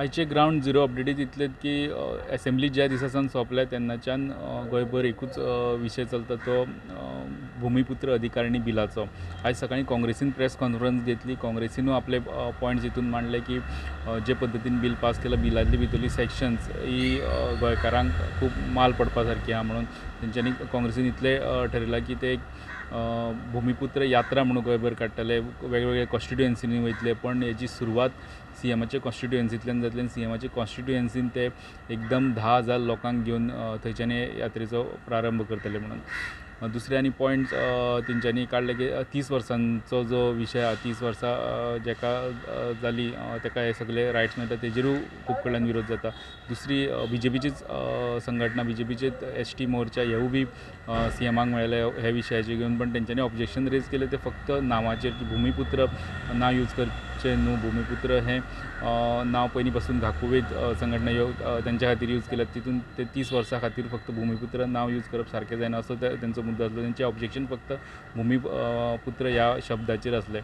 आयचे ground zero अपडेटींत इतलेंच की एसेंब्ली ज्या दिसा सावन सोंपल्या तेन्नाच्यान गोंयभर एकूच विशय चलता तो भुमीपुत्र अधिकारणी बिलाचो. आयज सकाळीं काँग्रेसीन प्रेस कॉनफरन्स घेतली. काँग्रेसीनूय आपले पॉयंट्स हितून मांडले की जे पद्दतीन बील पास केलां बिलांतली भितरली सेक्शन्स ही गोंयकारांक खूब माल पडपा सारकी आहा म्हणून तेंच्यांनी काँग्रेसीन इतलें ठरयलां की ते एक भुमीपुत्र यात्रा म्हणून गोंयभर काडटले. वेगवेगळ्या कॉन्स्टिट्युएन्सीनी वयतले पण हेजी सुरवात सीएमाच्या कॉन्स्टिट्युएन्सींतल्यान जातली आनी सीएमाच्या कॉन्स्टिट्युएन्सीन ते एकदम 10,000 लोकांक घेवन थंयच्यान हे यात्रेचो प्रारंभ करतले म्हणून. दुसरें आनी पॉयंट तेंच्यांनी काडले की 30 वर्सांचो जो विशय आहा, 30 वर्सां जेका जाली तेका हे सगळे रायट्स मेळटा तेजेरूय खूब कडल्यान विरोध जाता. दुसरी बीजेपीचीच संघटना, बीजेपीचेच एस टी मोर्चा हेवूय बी सीएमाक मेळ्ळे हे विशयाचेर घेवन, पण तेंच्यांनी ऑब्जेक्शन रेज केलें तें फक्त नांवाचेर की भुमीपुत्र नांव यूज करचें न्हू, भुमीपुत्र हें नांव पयलीं पासून घाकुवेत संघटना ह्यो तेंच्या खातीर यूज केल्यात, तितून ते 30 वर्सां खातीर फक्त भुमीपुत्र नांव यूज करप सारकें जायना असो तेंचो मुद्दो आसलो. तेंचें ऑब्जेक्शन फक्त भुमीपुत्र ह्या शब्दाचेर आसलें.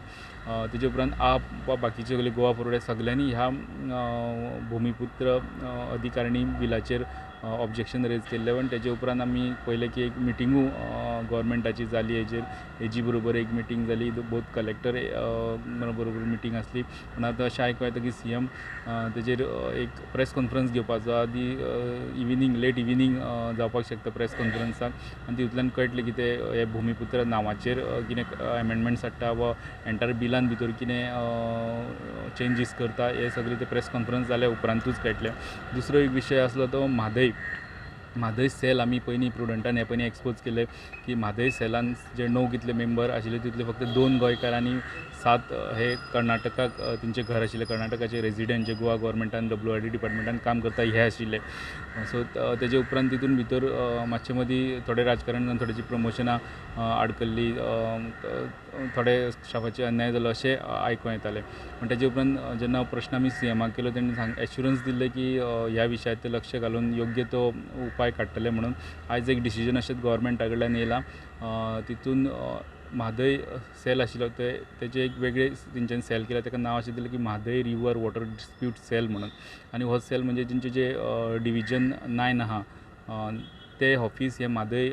तेजे उपरांत आप वा बाकीचे सगळे गोवा फॉरवर्ड सगल्यांनी ह्या भुमीपुत्र अधिकारणी बिलाचेर ऑब्जेक्शन रेज केल्लें. पण तेजे उपरांत आमी पळयलें की एक मिटिंगूय गोवोरमेंटाची जाली, हेजेर एजी बरोबर एक मिटींग जाली, बोथ कलेक्टर बरोबर मिटींग आसली. पूण आतां अशें आयकूंक येता की सीएम तेजेर एक प्रेस कॉनफरन्स घेवपाचो आहा, ती इविनींग लेट इविनींग जावपाक शकता प्रेस कॉनफरन्साक, आनी तितूंतल्यान कळटलें की ते हे भुमीपुत्र नांवाचेर कितें एमेंडमेंट्स हाडटा वा एंटायर बिलान भितर कितें चेंजीस करता, हें सगळें ते प्रेस कॉनफरन्स जाल्या उपरांतूच कळटलें. दुसरो एक विशय आसलो तो म्हादय. म्हादय सेल आमी पयलीं प्रुडंटान हें पयलीं एक्सपोज केलें की म्हादय सेलान जे 9 कितले मेंबर आशिल्ले तितले फक्त 2 गोंयकार आनी 7 हे कर्नाटकाक तेंचें घर आशिल्लें, कर्नाटकाचे रेजिडंट जे गोवा गोवोरमेंटान WRD डिपार्टमेंटान काम करता हे आशिल्ले. सो तेजे उपरांत तितून भितर मातशें मदीं थोडें राजकारण जावन थोड्यांची प्रमोशनां आडकल्ली, थोडे स्टाफाचेर अन्याय जालो अशें आयकूंक येतालें. पूण तेजे उपरांत जेन्ना प्रश्न आमी सीएमाक केलो तेणी एश्युरंस दिल्लें की ह्या विशयाचेर लक्ष घालून योग्य तो उपाय काडटले म्हणून. आयज एक डिसिजन अशेंच गोवोरमेंटा कडल्यान येयलां, तितून म्हादय सेल आशिल्लो ते तेजे एक वेगळे तेंच्यांनी सेल केला, तेका नांव अशें दिलें की Mhadei river water dispute cell म्हणून. आनी हो सेल म्हणजे तेंचे जे डिविजन 9 आहा ते ऑफीस हे Mhadei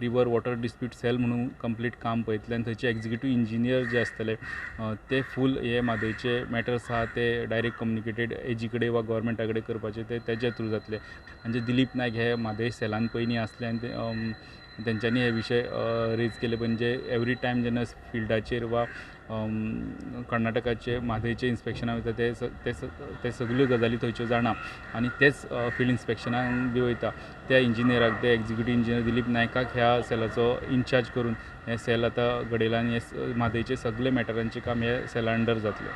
river water dispute cell म्हणून कंप्लीट काम पळयतले आनी थंयचे एग्जिक्युटीव इंजिनियर जे आसतले ते फूल हे म्हादयचे मॅटर्स आहा ते डायरेक्ट कम्युनिकेटेड एजी कडेन वा गोवोरमेंटा कडेन करपाचे ते तेजे थ्रू जातले. आनी जे दिलीप नायक हे म्हादय सेलान पयलीं आसले आनी तेंच्यांनी हे विशय रेज केले. म्हणजे एवरी टायम जेन्ना फिल्डाचेर वा कर्नाटकाचे म्हादयचे इन्स्पेक्शनाक वयता ते सगल्यो गजाली थंयच्यो जाणा आनी तेच फिल्ड इन्स्पेक्शनाक बी वयता. त्या इंजिनियराक, ते एग्जिक्युटीव इंजिनियर दिलीप नायकाक ह्या सेलाचो इन्चार्ज करून हें सेल आतां घडयलां आनी हे म्हादयचे सगळे मॅटरांचें काम हे सेला अंडर जातलें.